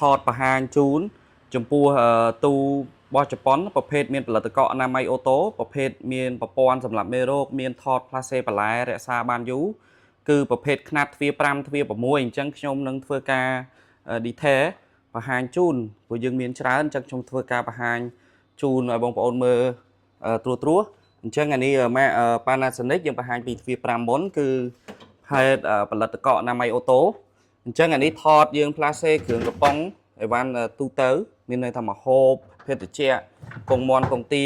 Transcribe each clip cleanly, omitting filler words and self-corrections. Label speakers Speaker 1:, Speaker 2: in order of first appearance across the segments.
Speaker 1: ថតបង្ហាញជូនចំពោះទូរបស់ជប៉ុនប្រភេទមានផលិតករអនាម័យ auto ប្រភេទមានប្រព័ន្ធសម្រាប់មេរោគមានថតផ្លាសេបន្លែរក្សាបានយូរគឺប្រភេទខ្នាតទ្វារ5ទ្វារ6អញ្ចឹងខ្ញុំនឹងធ្វើការ detail បង្ហាញជូនព្រោះយើងមានច្រើនអញ្ចឹងខ្ញុំធ្វើការបង្ហាញជូនឲ្យបងប្អូនមើលត្រួសត្រាសអញ្ចឹងអានេះម៉ាក Panasonic យើងបង្ហាញពីទ្វារ5មុនគឺភេទផលិតករអនាម័យ auto អញ្ចឹងអានេះថតយើងផ្លាសេគ្រឿងកំប៉ុងអីវ៉ាន់ទូទៅ មានន័យថាមហូបភេសជ្ជៈពងមាន់ពងទា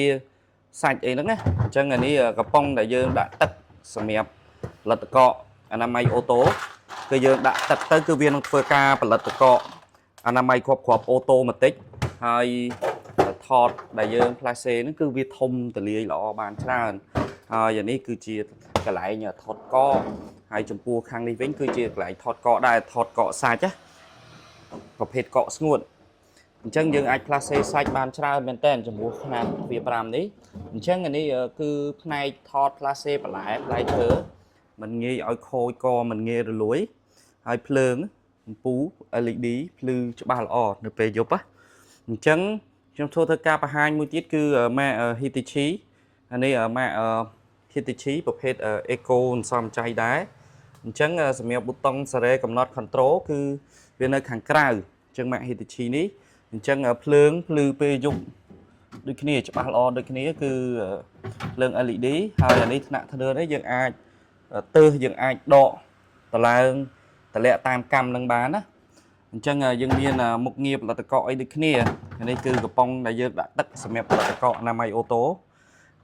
Speaker 1: សាច់អីហ្នឹងណាអញ្ចឹងអានេះកំប៉ុងដែលយើងដាក់ទឹកសម្រាប់ផលិតករអនាម័យ auto គឺយើងដាក់ទឹកទៅគឺវានឹងធ្វើការផលិតករអនាម័យគ្រប់គ្រាប់ automatic ហើយថតដែលយើងផ្លាសេហ្នឹងគឺវាធំទលាយល្អបានច្រើនហើយអានេះគឺជាកន្លែងថតកកហើយចំពោះខាងនេះវិញគឺជាកន្លែងថតកកដែរថតកកសាច់ណាប្រភេទកកស្ងួតអញ្ចឹងយើងអាចផ្លាសេសាច់បានច្រើនមែនតើចំពោះខ្នាតទ្វារ5នេះអញ្ចឹងអានេះគឺផ្នែកថតផ្លាសេបន្លែផ្លែឈើมันងាយឲ្យខូចកមិនងាយរលួយហើយភ្លើងអំពូល LED ភ្លឺច្បាស់ល្អនៅពេលយប់ណាអញ្ចឹងខ្ញុំធ្វើធ្វើការបង្ហាញមួយទៀតគឺម៉ាក Hitachi អានេះម៉ាក Hitachi ប្រភេទ Eco សំចៃដែរអញ្ចឹងសម្រាប់ប៊ូតុងសេរីកំណត់ control គឺវានៅខាងក្រៅអញ្ចឹងម៉ាក Hitachi នេះអញ្ចឹងភ្លើងភ្លឺពេលយប់ដូចគ្នាច្បាស់ល្អដូចគ្នាគឺភ្លើង LED ហើយអានេះថ្នាក់ធ្នើនេះយើងអាចទើសយើងអាចដកតឡើងតម្លាក់តាមកម្មនឹងបានណាអញ្ចឹងយើងមានមុខងារផលិតករអីដូចគ្នានេះគឺកំប៉ុងដែលយើងដាក់ទឹកសម្រាប់ផលិតករអនាម័យ auto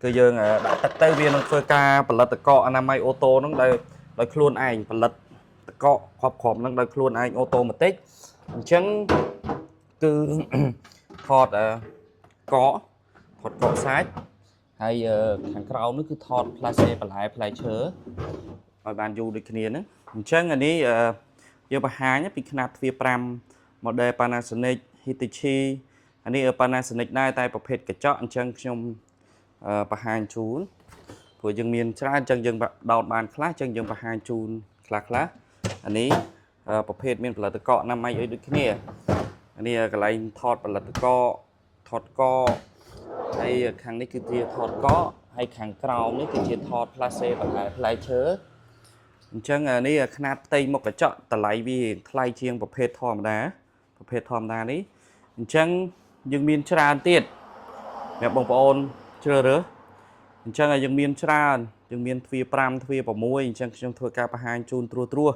Speaker 1: គឺយើងដាក់ទឹកទៅវានឹងធ្វើការផលិតកកអនាម័យ auto ហ្នឹងដោយខ្លួនឯងផលិតតកកគ្រាប់គ្រាប់ហ្នឹងដោយខ្លួនឯង automatic អញ្ចឹងគឺ ថតកកថតកកសាច់ហើយខាងក្រោមនោះគឺថតផ្លាសេបន្លែផ្លែឈើឲ្យបានយូរដូចគ្នាហ្នឹងអញ្ចឹងអានេះយើងបង្ហាញពីខ្នាតទ្វារ5 model Panasonic Hitachi អានេះ Panasonic ដែរតែប្រភេទកញ្ចក់អញ្ចឹងខ្ញុំបង្ហាញជូនព្រោះយើងមានច្រើនអញ្ចឹងយើងដោតបានខ្លះអញ្ចឹងយើងបង្ហាញជូនខ្លះខ្លះអានេះប្រភេទមានផលិតករអនាម័យអីដូចគ្នាអានេះកន្លែងថតផលិតករថតកហើយខាងនេះគឺជាថតកហើយខាងក្រោមនេះគឺជាថតផ្លាសេបន្លែផ្លែឈើអញ្ចឹងអានេះខ្នាតផ្ទៃមុខកញ្ចក់តម្លៃវាថ្លៃជាងប្រភេទធម្មតាប្រភេទធម្មតានេះអញ្ចឹងយើងមានច្រើនទៀតសម្រាប់បងប្អូនជ្រើសរើសអញ្ចឹងយើងមានច្រើនយើងមានទ្វារ5ទ្វារ6អញ្ចឹងខ្ញុំធ្វើការបង្ហាញជូនត្រួសត្រាស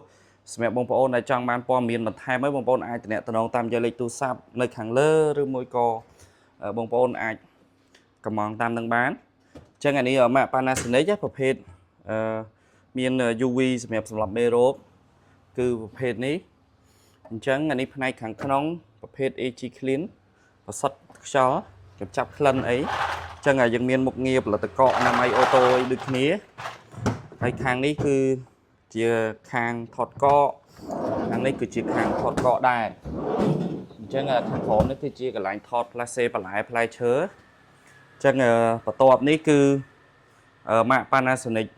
Speaker 1: សម្រាប់បងប្អូនដែលចង់បានព័ត៌មានបន្ថែមហើយបងប្អូនអាចទំនាក់ទំនងតាមយកលេខទូរស័ព្ទនៅខាងលើឬមួយក៏បងប្អូនអាចកម្មង់តាមនឹងបានអញ្ចឹងអានេះម៉ាក Panasonic ប្រភេទអឺមាន UV សម្រាប់សម្រាប់មេរោគគឺប្រភេទនេះអញ្ចឹងអានេះផ្នែកខាងក្នុងប្រភេទ AG Clean ប្រសិទ្ធខ្យល់កម្ចាត់ក្លិនអីអញ្ចឹងយើងមានមុខងារផលិតករអនាម័យ auto អីដូចគ្នាហើយខាងនេះគឺជាខាងថតកកខាងនេះគឺជាខាងថតកកដែរអញ្ចឹងខាងក្រោមនេះគឺជាកន្លែងថតផ្លាសេបន្លែផ្លែឈើអញ្ចឹងបន្ទាប់នេះគឺម៉ាក Panasonic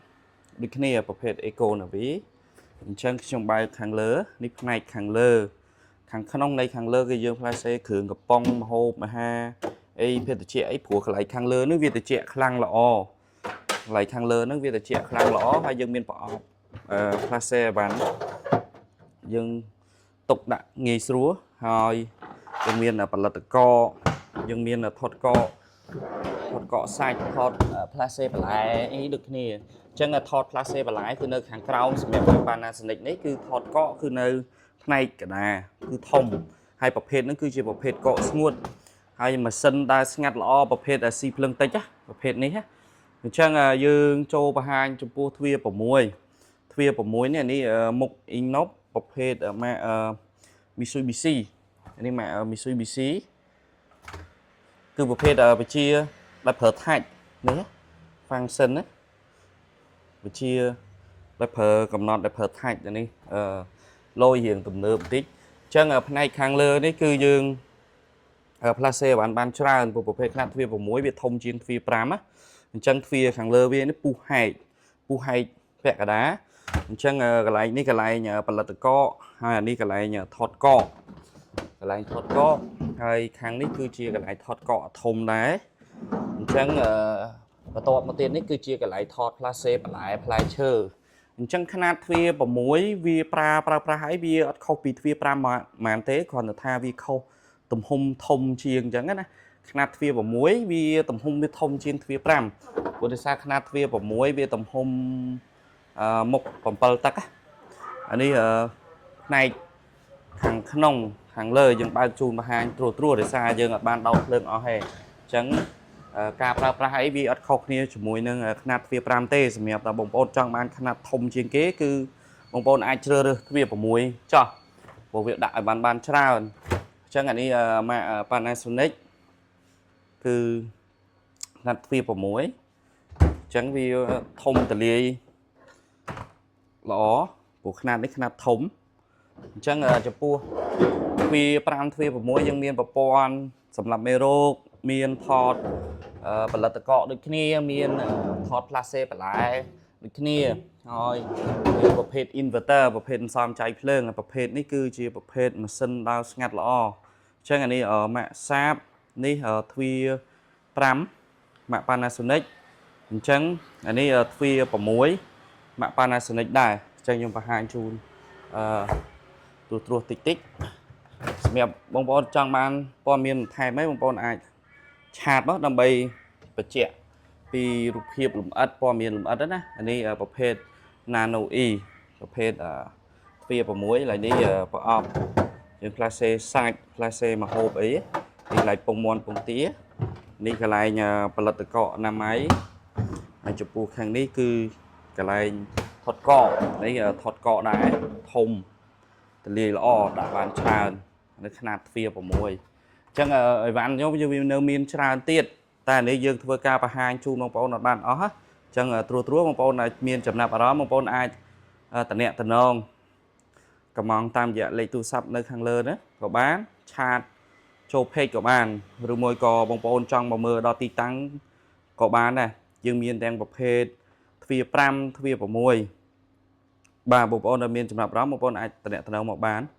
Speaker 1: ដូចគ្នាប្រភេទ Eco Navi អញ្ចឹងខ្ញុំបើកខាងលើនេះផ្នែកខាងលើ ខាងក្នុងនៃខាងលើគឺយើងផ្លែសេគ្រឿងកំប៉ុងម្ហូបអាហារអីភេសជ្ជៈអីព្រោះកន្លែងខាងលើនេះវាត្រជាក់ខ្លាំងល្អកន្លែងខាងលើហ្នឹងវាត្រជាក់ខ្លាំងល្អហើយយើងមានប្រអប់អឺផ្លាសេបានយើងទុកដាក់ងាយស្រួលហើយយើងមានផលិតករយើងមានថតកកថតកកសាច់ថតផ្លាសេបន្លែអីដូចគ្នាអញ្ចឹងថតផ្លាសេបន្លែគឺនៅខាងក្រោមសម្រាប់ Panasonic នេះគឺថតកកគឺនៅផ្នែកកណ្ដាលគឺធំហើយប្រភេទហ្នឹងគឺជាប្រភេទកកស្ងួតហើយម៉ាស៊ីនដើរស្ងាត់ល្អប្រភេទស៊ីភ្លើងតិចណាប្រភេទនេះណាអញ្ចឹងយើងចូលបង្ហាញចំពោះទ្វារ6ទ្វារ6នេះនេះមុខ Innov ប្រភេទម៉ាក Mitsubishi នេះម៉ាក Mitsubishi គឺប្រភេទវិជាដែលប្រើ touch នេះ function ណាវិជាដែលប្រើកំណត់ដែលប្រើ touch នេះអឺលយរៀងទំនើបបន្តិចអញ្ចឹងផ្នែកខាងលើនេះគឺយើងផ្លាសេបានបានច្រើនព្រោះប្រភេទខ្នាតទ្វារ6វាធំជាងទ្វារ5ណាអញ្ចឹងទ្វារខាងលើវានេះពុះហែកពុះហែកពាក់កណ្ដាលអញ្ចឹងកន្លែងនេះកន្លែងផលិតកកហើយអានេះកន្លែងថតកក កន្លែងថតកកហើយខាងនេះគឺជាកន្លែងថតកកធំដែរអញ្ចឹងអឺបន្ទាប់មកទៀតនេះគឺជាកន្លែងថតផ្លាសេបន្លែផ្លែឈើអញ្ចឹងຂະຫນាតទ្វារ6វាប្រើប្រើប្រាស់ហើយវាអត់ខុសពីទ្វារ5ប៉ុន្មានទេគ្រាន់តែថាវាខុសទំហំធំជាងអញ្ចឹងណាຂະຫນាតទ្វារ6វាទំហំវាធំជាងទ្វារ5ព្រោះដោយសារຂະຫນាតទ្វារ6វាទំហំអឺមុខ7ទឹកណាអានេះអឺផ្នែក ខាងក្នុងខាងលើយើងបើកជូនបង្ហាញត្រួសត្រាសដោយសារយើងអត់បានដោតភ្លើងអស់ទេអញ្ចឹងអឺការប្រើប្រាស់អីវាអត់ខុសគ្នាជាមួយនឹងខ្នាតទ្វារ5ទេសម្រាប់តែបងប្អូនចង់បានខ្នាតធំជាងគេគឺបងប្អូនអាចជ្រើសរើសទ្វារ6ចោះព្រោះវាដាក់ឲ្យបានបានច្រើនអញ្ចឹងអានេះអឺម៉ាក Panasonic គឺខ្នាតទ្វារ6អញ្ចឹងវាធំទលាយល្អព្រោះខ្នាតនេះខ្នាតធំ អញ្ចឹងអឺចំពោះទ្វារ5ទ្វារ6យើងមានប្រព័ន្ធសម្រាប់មេរោគមានថតអឺផលិតកកដូចគ្នាមានអឺថតផ្លាសេបន្លែដូចគ្នាហើយមានប្រភេទ inverter ប្រភេទសំចៃភ្លើងប្រភេទនេះគឺជាប្រភេទម៉ាស៊ីនដើរស្ងាត់ល្អអញ្ចឹងអានេះអឺម៉ាកសាបនេះអឺទ្វារ5ម៉ាក Panasonic អញ្ចឹងអានេះអឺទ្វារ6ម៉ាក Panasonic ដែរអញ្ចឹងខ្ញុំបង្ហាញជូនអឺ ត្រួសត្រាសតិចតិចសម្រាប់បងប្អូនចង់បានព័ត៌មានបន្ថែមអីបងប្អូនអាច chat មកដើម្បីបញ្ជាក់ពីរូបភាពលម្អិតព័ត៌មានលម្អិតណាអានេះប្រភេទ Nano E ប្រភេទទ្វារ6ឡើយនេះប្រអប់យើងផ្លាសេសាច់ផ្លាសេម្ហូបអីនេះកន្លែងពងមាន់ពងទានេះកន្លែងផលិតករអនាម័យហើយចំពោះខាងនេះគឺកន្លែងថតកកនេះថតកកដែរធំ ទលាយល្អដាក់បានច្រើននៅຂະຫນាតទ្វារ6អញ្ចឹងអីវ៉ាន់ខ្ញុំយើងវានៅមានច្រើនទៀតតែអានេះយើងធ្វើការបង្ហាញជូនបងប្អូនអត់បានអស់ណាអញ្ចឹងត្រួសត្រួសបងប្អូនអាចមានចំណាប់អារម្មណ៍បងប្អូនអាចតំណាក់តំណងកំងតាមរយៈលេខទូរស័ព្ទនៅខាងលើណាក៏បាន chat ចូល page ក៏បានឬមួយក៏បងប្អូនចង់មកមើលដល់ទីតាំងក៏បានដែរយើងមានទាំងប្រភេទទ្វារ5ទ្វារ6បាទបងប្អូនដែលមានចំណាប់អារម្មណ៍បងប្អូនអាចតំណាក់តំណងមកបាន។